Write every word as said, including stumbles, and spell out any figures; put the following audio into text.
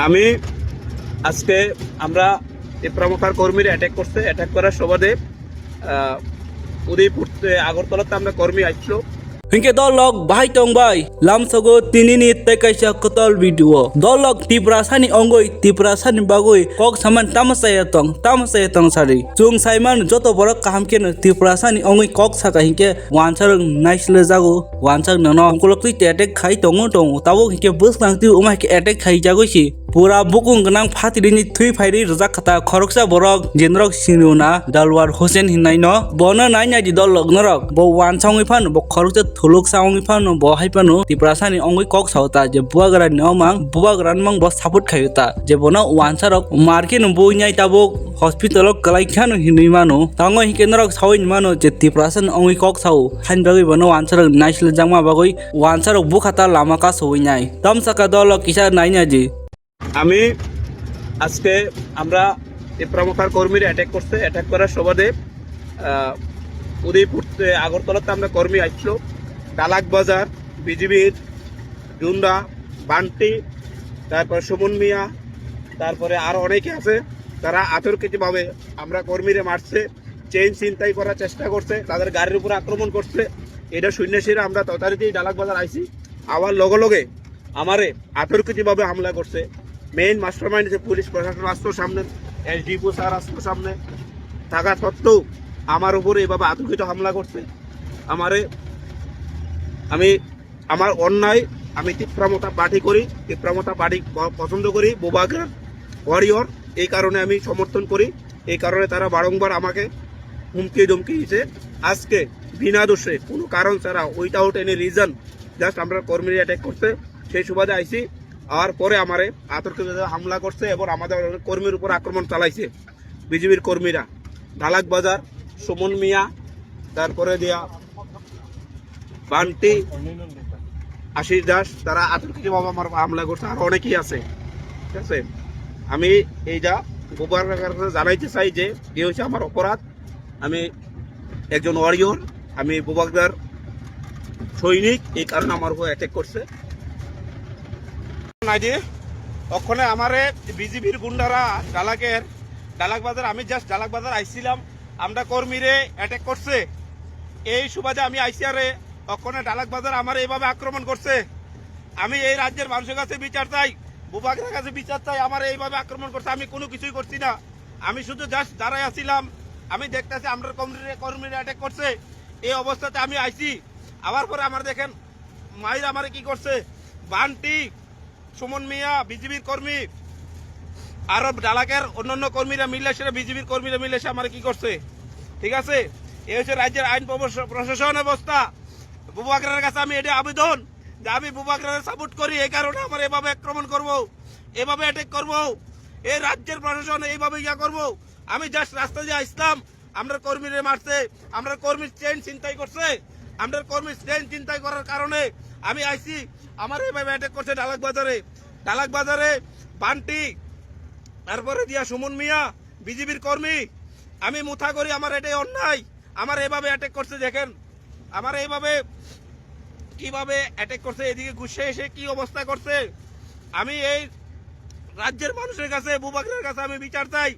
আমি আজকে আমরা তিপ্রা মথার কর্মীরা অ্যাটাক করছে, অ্যাটাক করার সুবাদে আহ, উদয়পুর, এ, আগরতলাতে আমরা কর্মী আসছিল। Hinkhe dolok bahai tong bai, lamsogo tinini tei kaisa kwtal video. Dolok Tiprasani ongoi, Tiprasani bagoi kok saman tamo chaya tong, tamo chaya tong sari. Chwng saimano joto borok kaham kheno Tiprasani ongoi kok saka hinkhe wansarok naisle jago, wansarok nono ongkolok twi attack khai tongo tongo. Tabuk hinkhe bwskang twi wngma hinkhe attack khai jagoi si. Pura bukung gwnang phatiri ni thwi phairi rwjak kha ta khoroksa borok je norok sini na Dalwar Hussein hinai no. Bono nai nai di dol lok norok. Bo wansang wi phano bo khoroksa thuluk sa ongwi phano bo hai phano Tiprasa ni ongwi kok sao ta je bubagra ni omang bubagra ni mang bo support khaio ta je bono wansa rok marke no bui nai tabuk hospital o kwlai khano hinwi mano. Tango hinkhe norok sawi mano je Tiprasa ni ongwi kok sao hain bagwi bono wansa rok naisle jakma bagwi wansa rok bukha ta lama ka sawi nai. Tamsaka dol lok kisa nai nai di. আমি আজকে আমরা তিপ্রা মথার কর্মীরা অ্যাটাক করছে, অ্যাটাক করার সুবাদে আহ, উদয়পুর, এ, আগরতলাতে আমরা কর্মী আসছিল, ডালাক বাজার, বিজিবির গুন্ডা, বান্টি, তারপর সুমন মিয়া, তারপরে আরো অনেকে আছে, তারা আতর্কিতভাবে আমরা কর্মীরে মারছে, চেইন ছিনতাই করার চেষ্টা করছে, তাদের গাড়ির উপর আক্রমণ করছে। এটা শুনে সেরে আমরা তথারীতি ডালাক বাজার আইছি, আবার লগে লগে আমারে আতর্কিতভাবে হামলা করছে। মেইন মাস্টারমাইন্ড যে পুলিশ প্রশাসন আসতো সামনে, এসডিপিও স্যার আসতো সামনে, থাকা সত্ত্বেও আমার উপরে এভাবে আতর্কিত হামলা করছে। আমারে, আমি, আমার অন্যায়, আমি তিপ্রা মথা পার্টি করি, তিপ্রা মথা পার্টি প-, পছন্দ করি, বুবাগ্রার ওয়ারিয়র, এই কারণে আমি সমর্থন করি। এই কারণে তারা বারংবার আমাকে হুমকি ধমকি দিছে। আজকে বিনা দোষে কোনো কারণ ছাড়া, উইদাউট এনি রিজন, জাস্ট আমরা কর্মীর অ্যাটাক করছে, সেই সুবাদে আইছি। আর পরে আমারে আতর্কিত হামলা করছে এবং আমাদের কর্মীর উপর আক্রমণ চালাইছে বিজিবির কর্মীরা। ডালাক বাজার, সুমন মিয়া, তারপরে দিয়া বান্টি, আশিস দাস, তারা আতর্কিতভাবে আমার হামলা করছে, আর অনেকেই আছে, ঠিক আছে? আমি এইটা বুবাগ্রার কাছে জানাইতে চাই যে এই হচ্ছে আমার অপরাধ। আমি একজন ওয়ারিয়র, আমি বুবাগ্রার সৈনিক, এই কারণে আমার উপর অ্যাটাক করছে। নাইডি, ওখানে আমারে বিজিবির গুন্ডারা ডালাকের, ডালাক বাজার, আমি জাস্ট ডালাক বাজার আইছিলাম, আমরা কর্মীরে অ্যাটাক করছে। এই সুবাদে আমি আইসি আরে ওখানে ডালাক বাজার আমার এইভাবে আক্রমণ করছে। আমি এই রাজ্যের মানুষের কাছে বিচার চাই, বুবাগ্রার কাছে বিচার চাই। আমার এইভাবে আক্রমণ করছে, আমি কোনো কিছুই করছি না। আমি শুধু জাস্ট দাঁড়ায় আছিলাম, আমি দেখতেছি আমরা কর্মীরা কর্মীরা অ্যাটাক করছে। এই অবস্থাতে আমি আইছি, আবার পরে আমার দেখেন মাইর আমারে কি করছে, বান্টি, সুমন মিয়া, বিজিবির কর্মী, আরো ডালাকের অন্যান্য কর্মীরা মিলে সেটা বিজিবির কর্মীরা মিলে সে আমারে কি করছে, ঠিক আছে? এই হচ্ছে রাজ্যের আইন প্রবশ-, প্রশাসন অবস্থা। বুবাগ্রার কাছে আমি এটা আবেদন যে আমি বুবাগ্রারে সাপোর্ট করি, এই কারণে আমার এভাবে আক্রমণ করব, এভাবে অ্যাটাক করব, এই রাজ্যের প্রশাসন এইভাবে ইয়া করব। আমি জাস্ট রাস্তা দিয়ে আসলাম, আমরা কর্মীরে মারছে, আমরা কর্মীর চেইন ছিনতাই করছে, আমরা কর্মীর চেইন ছিনতাই করার কারণে আমি আইছি, আমার এভাবে অ্যাটাক করছে ডালাক বাজারে, ডালাক বাজারে বান্টি, তারপরে দিয়া সুমন মিয়া, বিজিবির কর্মী। আমি মুথা করি, আমার এটাই অন্যায়। আমার এভাবে অ্যাটাক করছে, দেখেন, আমার এইভাবে কিভাবে অ্যাটাক করছে, এদিকে গুছিয়ে এসে কি অবস্থা করছে। আমি এই রাজ্যের মানুষের কাছে, বুবাগ্রার কাছে আমি বিচার চাই।